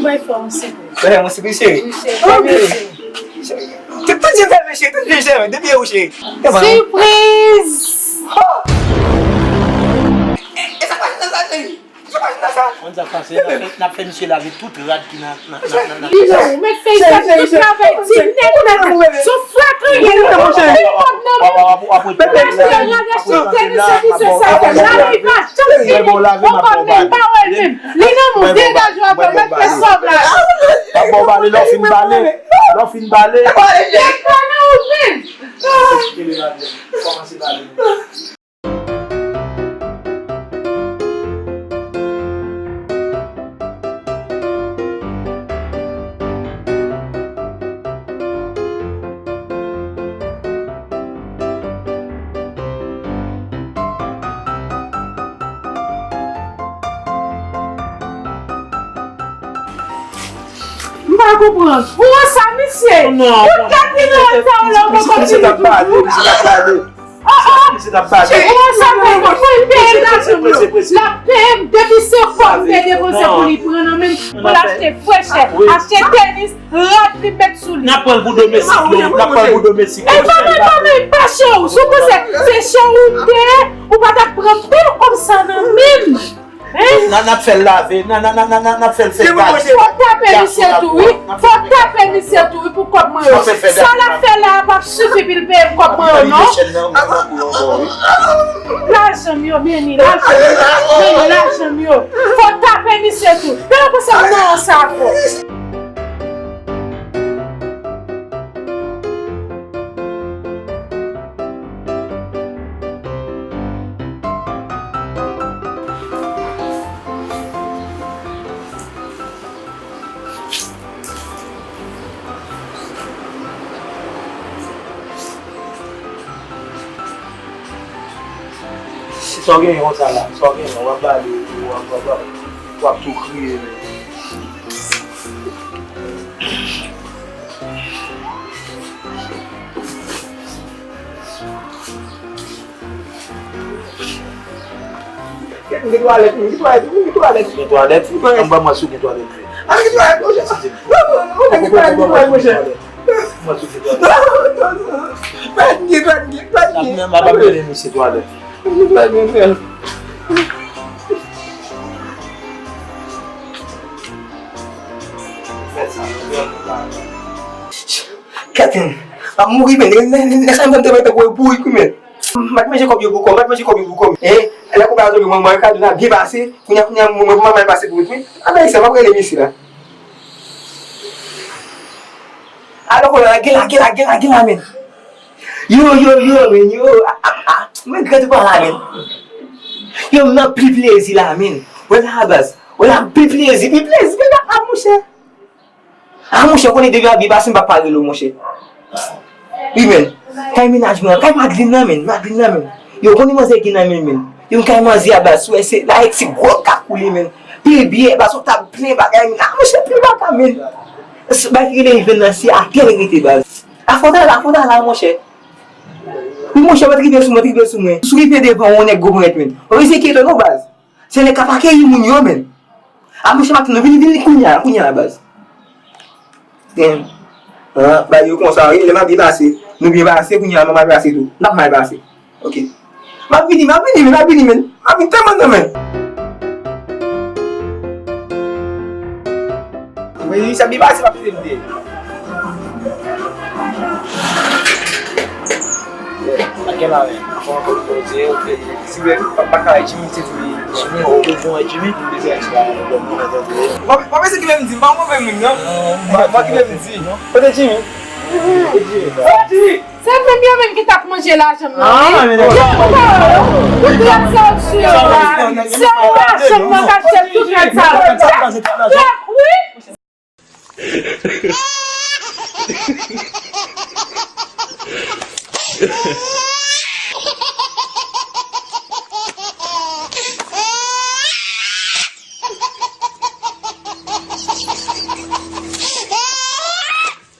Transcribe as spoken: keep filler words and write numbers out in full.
Mwen fè yon sipriz. Mwen fè yon sipriz, cheri. Wi, cheri. Ok. Fèmen, cheri. Tout, tout je fèmen, cheri. Tout je fèmen. Depi ou, cheri. Sipriz! E, e sa pa nan sa, cheri. Sa pa nan sa. Konn sa k pase, n ap fè, n ap fè misye lave tout rad ki nan, nan, nan, nan, nan. Li lou, mèt fè sa, tout travay di nèt, nèt. Sou flatri, li lou. Li pòp nan men. Achte rad, achte tenis, se ki se sa fè. Lave pa janm fini. Ou pa menm pa wè l menm. Li nan moun, degaje w avè m, mèt fè sòblaj. M ap ba w bale, lè w fin bale, lè w fin bale. Nèg pa nan wout menm. M pa konprann. Ou wè sa, misye? Non, tout kat li nan sa w la, ou konprann. Misye t ap pale, misye t ap pale. Oh, oh. Misye t ap pale. Ou wè sa, mwen, mwen peye lajan m yo. L ap peye m depi se kòb m te depanse pou li pran nan men m, pou l achte frechè, achte tenis, rad li met sou li. N ap pran l pou domestik, non. N ap pran l pou domestik. E pa men, pa men, pa chè ou. Si w panse se chè ou m te ye, ou pa t ap pran pil kòb sa nan men m. Hein? N a, n ap fè l lave, n a, n a, n a, n a, n ap fè l fè gaz. Fò tape misye tou, wi. Fò tape misye tou, wi, pou kòb mwen yo. Sa l ap fè la a p ap sifi pou l peye m kòb mwen yo, non. Lajan m yo, Beni, lajan m yo, Beni, lajan m yo. Fò tape misye tou. Gade kòman sa m nan sa fò. Sa w genyen konsa la? Sa w genyen? W ap bale, w ap, w ap, w ap tou kriye, men. Gen twalèt, gen twalèt, gen twalèt. Gen twalèt? Gen twalèt. Ann ba mwen si w gen twalèt vre. A, gen twalèt, monchè. Non, non, non, gen twalèt, gen twalèt, monchè. Mwen si w gen twalèt. Non, non, non. Pa gen, pa gen, pa gen. M ap, m ap, m ap mennen misye twalèt. Gen twalèt, monchè. Kèt, m ap mouri, men. Nèg sa menm te mete pou bourik, wi, men. M pa t manje kòb yo pou kò m, m pa t manje kòb yo pou kò m. Hein? Lè konpa a tonbe, mwen, mwen, kado n a byen pase. Kounye a, kounye a, mwen, mwen, mwen mal pase pou tou. Ann, Ayisyen, m ap rele mesye la. Alò, kounye a, gen la, gen la, gen la, gen la, men. Yo, yo, yo, men, yo. A, a, a. Mwen, gran tou pa la, men. Yo, m nan pi plezi la, men. Wè la, baz. Wè la, pi plezi, pi plezi, pi la, a, monchè. A, monchè, ou konnen depi w ap byen pase, m p ap pa rele w, monchè. Wi, men. Kay mennaj mwen an, kay Madlin nan, men. Madlin nan, men. Yo, konnen manzè gen nan men, men. Yo, kay manzè a, baz, sou wè se la, se gwòg k ap koule, men. Pi byen, baz, yon tab plen bagay, men. A, monchè, pi baka, men. Bagay ki rele venn nan, se atè l rete, baz. A, fò w ta la, fò w ta la, monchè. Wi, monchè, mwen tripe sou mwen, tripe sou mwen. Si w rive devan yon nèg gwo ponyèt, men. Ou riske kite non, baz. Se nèg k ap akeyi moun yo, men. A, monchè, m ap tann nou. Vini, vini kounye a, kounye a, baz. Damn. Ah, bagay yo konsa, wi. Lè m ap byen pase, nou byen pase, kounye a, nou mal pase tou. N ap mal pase. Ok. M ap vini, m ap vini, men, m ap vini, men. M ap vini tèlman nan, men. Wi, sa byen pase, m ap kite l de. Ak kè la, men. Fò ankò poze, ok. Si w pa, pa ka wè Jimmy, se tou li. Jimmy, ou bezwen wè Jimmy? M bezwen wè Jimmy. Bon, bon, men se ki menm di, m pa yon move moun, non. Bon, ki menm di. Kote Jimmy? Kote Jimmy? Kote Jimmy? Se menm yo menm ki t ap manje lajan m nan, wi. Yo, ou pa wè yo? Tout rad sa yo sou yo la. Se lajan m nan k ap fè tout rad sa yo. Wi.